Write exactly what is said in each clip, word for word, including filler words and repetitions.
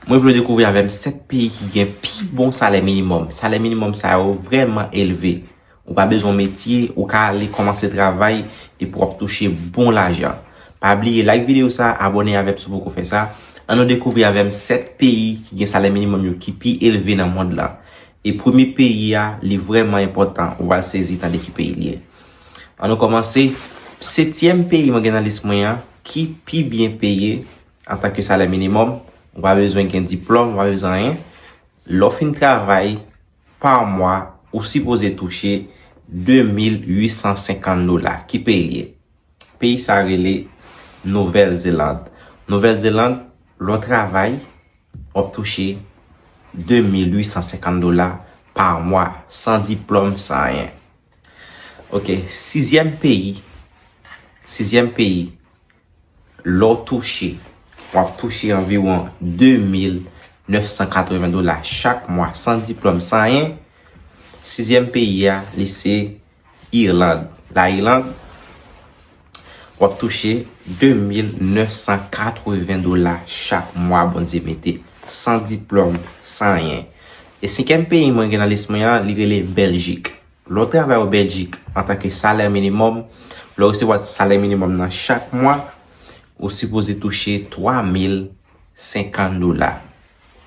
Mwen vle w dekouvri avè m sèt peyi ki gen pi bon salè minimòm. Salè minimòm sa yo vrèman elve. Ou pa bezwen metye, ou ka ale kòmanse travay epi w ap touche bon lajan. Pa bliye like videyo sa, abòne avè m si w poko fè sa. Ann nou dekouvri avè m sèt peyi ki gen salè minimòm yo ki pi elve nan mond lan. E premye peyi a, li vrèman enpòtan, ou pral sezi tande ki peyi li ye. Ann nou kòmanse. Setyèm peyi mwen gen nan lis mwen an, ki pi byen peye antanke salè minimòm, ou pa bezwen gen diplòm, ou pa bezwen anyen. Lè w fin travay, pa mwa, ou sipoze touche de mil uit san senkant dola. Ki peyi l ye? Peyi sa rele Nouvèl Zeland. Nouvèl Zeland, lè w travay, w ap touche de mil uit san senkant dola pa mwa, san diplòm, san anyen. Ok, sizyèm peyi, sizyèm peyi, lè w touche, w ap touche anviwon de mil nèf san katreven dola chak mwa, san diplòm, san anyen. Sizyèm peyi a, li se Irland. La Irland, w ap touche de mil nèf san katreven dola chak mwa, Bondye mete, san diplòm, san anyen. E senkyèm peyi mwen gen nan lis mwen an, li rele Bèljik. Lè w travay o Bèljik antanke salè minimòm, lè w resevwa salè minimòm nan chak mwa, ou sipoze touche twa mil senkant dola.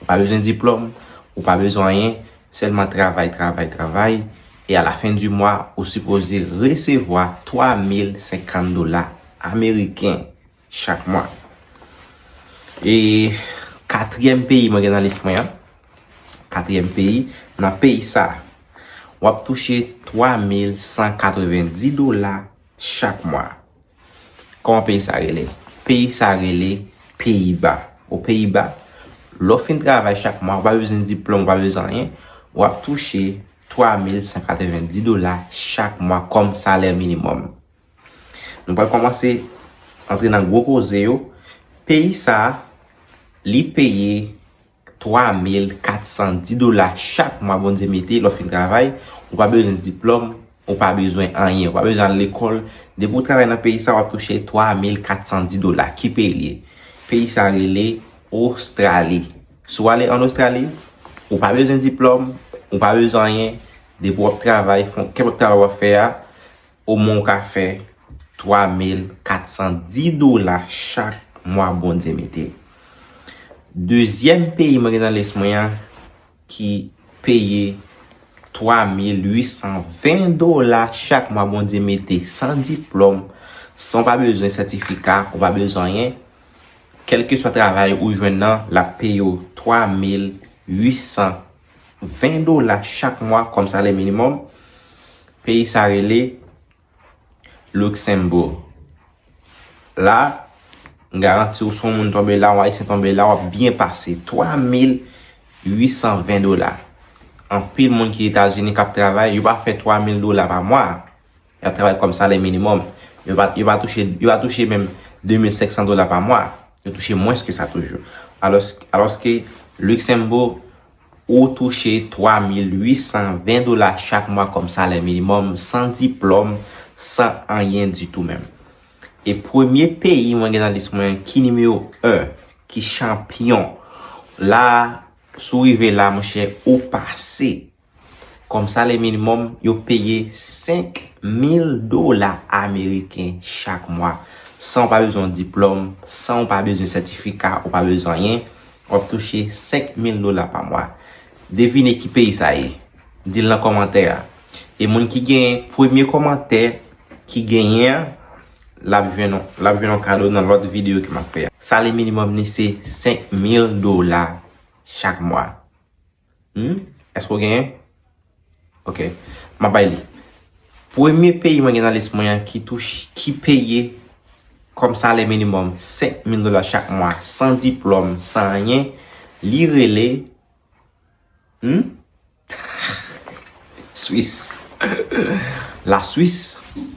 Ou pa bezwen diplòm, ou pa bezwen anyen, sèlman travay, travay, travay, e a la fen di mwa, ou sipoze resevwa twa mil senkant dola ameriken chak mwa. E katriyèm peyi mwen gen nan lis mwen an, katriyèm peyi, nan peyi sa, w ap touche twa mil san katrevendi dola chak mwa. Kòman peyi sa rele? Peyi sa rele Peyiba. O Peyiba, lè w fin travay chak mwa, ou pa bezwen diplòm, ou pa bezwen anyen, w ap touche twa mil san katrevendi dola chak mwa kòm salè minimòm. Nou pral kòmanse antre nan gwo koze yo. Peyi sa, li peye twa mil kat san di dola chak mwa Bondye mete lè w fin travay. Ou pa bezwen diplòm, ou pa bezwen anyen, ou pa bezwen al lekòl. Depi w travay nan peyi sa, w ap touche twa mil kat san di dola. Ki peyi l ye? Peyi sa rele Ostrali. Si w ale ann Ostrali, ou pa bezwen diplòm, ou pa bezwen anyen. Depi w ap travay, fè kenpòt travay w ap fè a, omwen w ka fè twa mil kat san di dola chak mwa Bondye mete. Dezyèm peyi mwen gen nan lis mwen an ki peye twa mil uit san ven dola chak mwa Bondye mete san diplòm, san w pa bezwen sètifika, ou pa bezwen anyen. Kèlkeswa travay ou jwenn nan, l ap peye w twa mil uit san ven dola chak mwa kòm salè minimòm. Peyi sa rele Luxembourg. La, m garanti w, si yon moun tonbe la, yon Ayisyen tonbe la, w ap byen pase. Twa mil uit san ven dola. Anpil moun ki Etazini k ap travay, yo pa fè twa mil dola pa mwa. Y ap travay kòm salè minimòm. Yo pa, yo pa touche, yo pa touche menm de mil senk san dola pa mwa. Yo touche mwens ke sa toujou. Alòs, alòske Luxembourg, ou touche twa mil uit san ven dola chak mwa kòm salè minimòm, san diplòm, san anyen ditou menm. E premye peyi mwen gen nan lis mwen ki nimewo en, ki chanpyon. La, si w rive la, monchè, ou pase. Kòm salè minimòm, yo peye senk mil dola ameriken chak mwa. San w pa bezwen diplòm, san w pa bezwen sètifika, ou pa bezwen anyen, w ap touche senk mil dola pa mwa. Devine ki peyi sa ye? Di l nan kòmantè a. E moun ki genyen premye kòmantè ki genyen an, l ap jwenn, l ap jwenn yon kado nan lòt videyo ke m ap fè a. Salè minimòm ni se senk mil dola chak mwa. Hmm? Èske w genyen? Ok. M ap bay li. Premye peyi mwen gen nan lis mwen an ki touche, ki peye kòm salè minimòm senk mil dola chak mwa, san diplòm, san anyen, li rele, hmm? Swis. Laswis,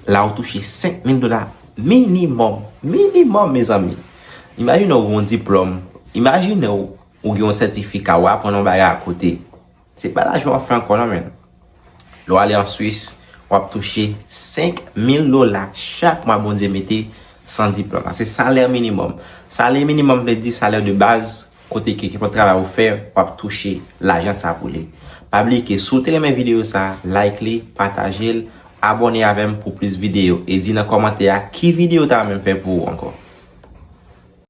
la ou touche senk mil dola minimòm. Minimòm, mezanmi. Imajine w gen yon diplòm. Imajine w, ou gen yon sètifika, w aprann yon bagay akote. Se pa lajan w ap fè ankò non, menn. Lè w ale an Swis, w ap touche senk mil dola chak mwa Bondye mete san diplòm. Sa se salè minimòm. Salè minimòm vle di salè de baz kote ke kenpòt travay ou fè, w ap touche lajan sa pou li. Pa bliye ke si w te renmen videyo sa, like li, pataje l, abòne avè m pou plis videyo, e di nan kòmantè a ki videyo w ta renmen m fè pou ou ankò.